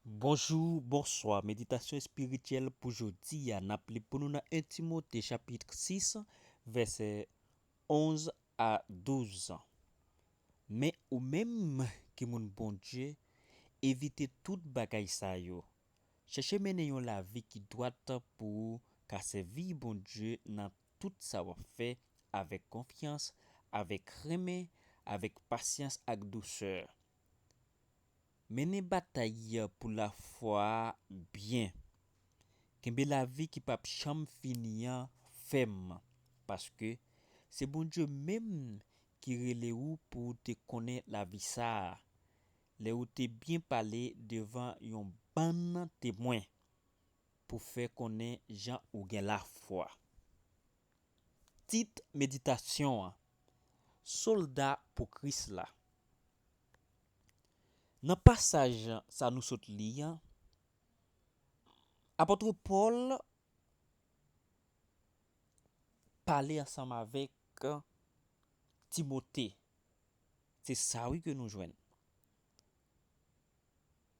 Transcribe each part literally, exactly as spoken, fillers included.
Bonjou, bonswa. Meditasyon espirityèl pou jodi a, n ap li pou nou nan en Timote chapit sis, vèsè onz a douz. Men ou menm ki moun Bondye, evite tout bagay sa yo. Chèche mennen yon lavi ki dwat pou ou ka sèvi Bondye nan tout sa w ap fè, avèk konfyans, avèk renmen, avèk pasyans ak dousè. Mennen batay pou lafwa a byen. Kenbe lavi ki p ap janm fini an fèm, paske se Bondye menm ki rele ou pou w te konnen lavi sa a, lè ou te byen pale devan yon bann temwen pou fè konnen jan ou gen lafwa. Tit meditasyon an: Sòlda pou Kris la. Nan pasaj sa nou sot li an, apot Pòl pale ansanm avèk Timote. Se sa wi ke nou jwenn.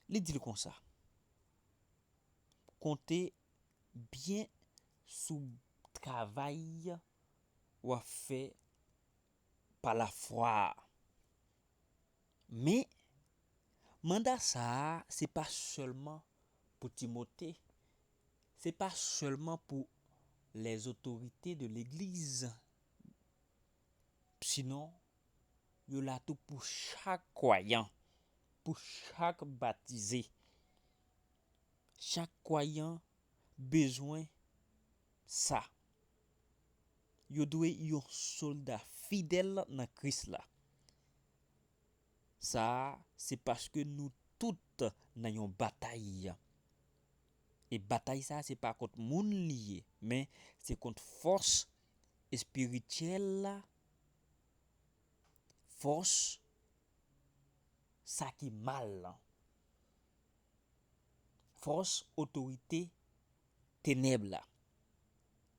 Li di l konsa: Konte byen sou travay w ap fè pa lafwa a. Men, manda sa a, se pa sèlman pou Timote, se pa sèlman pou lèzotorite de legliz, sinon, yo la tou pou chak kwayan, pou chak batize. Chak kwayan bezwen sa. Yo dwe yon sòlda fidèl nan Kris la. Sa a, se paske nou tout nan yon batay. E batay sa a, se pa kont moun li ye, men se kont fòs espirityèl la, fòs sa ki mal lan, fòs otorite tenèb la.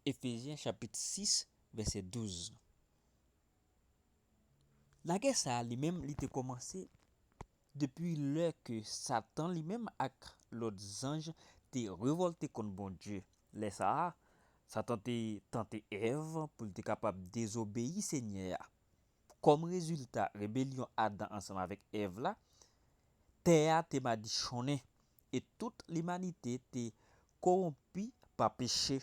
Efezyen chapit sis, vèsè douz. Lagè sa a, li menm, li te kòmanse depi lè ke Satan li menm ak lòt zanj te revòlte kont Bondye. Lè sa a, Satan te tante Èv pou l te kapab dezobeyi Senyè a. Kòm rezilta rebelyon Adan ansanm avèk Èv la, tè a te madichonnen e tout limanite te kowonpi pa peche.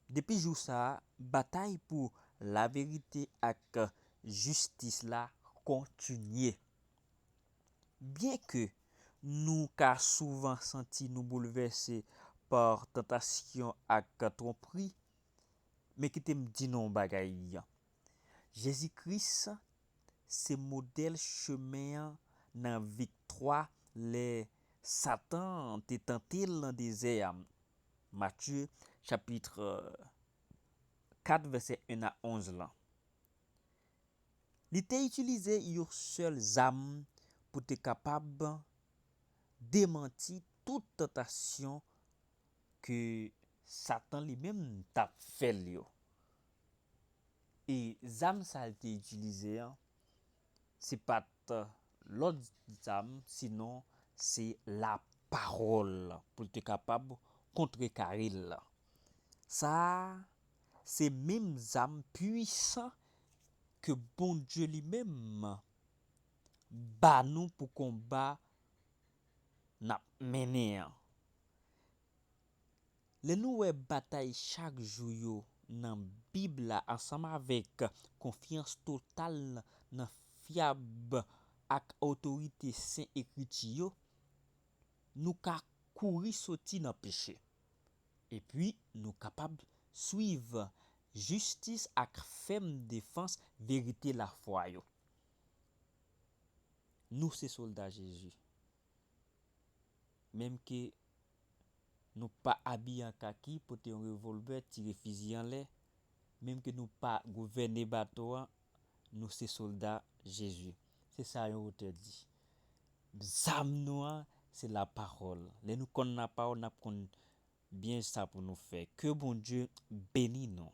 Depi jou sa a, batay pou laverite ak jistis la kontinye. Byenke nou ka souvan santi nou boulvèse pa tantasyon ak twonpri, men kite m di nou yon bagay. Jezi Kris se modèl chemen an nan viktwa lè Satan te tante l nan dezè a. Matye chapit kat, vèsè en a onz lan. Li te itilize yon sèl zam pou te kapab demanti tout tantasyon ke Satan li menm t ap fè l yo. E zam sa l te itilize an, se pa t lòt zam, sinon se lapawòl pou l te kapab kontrekare l. Sa a, se menm zam pwisan ke Bondye li menm ba nou pou konba n ap mennen an. Lè nou wè batay chak jou yo nan Bib la ansanm avèk konfyans total nan fyab ak otorite Sen Ekriti yo, nou ka kouri soti nan peche. Epi, nou kapab swiv jistis ak fèm defans verite lafwa yo. Nou se sòlda Jezi. Menm ke nou pa abiye an kaki, pote yon revòlvè, tire fizi anlè, menm ke nou pa gouvène bato a, nou se sòlda Jezi. Se sa yon otè di. Zam nou an, se lapawòl. Lè nou konn lapawòl, n ap konn byen sa pou nou fè. Ke Bondye beni nou.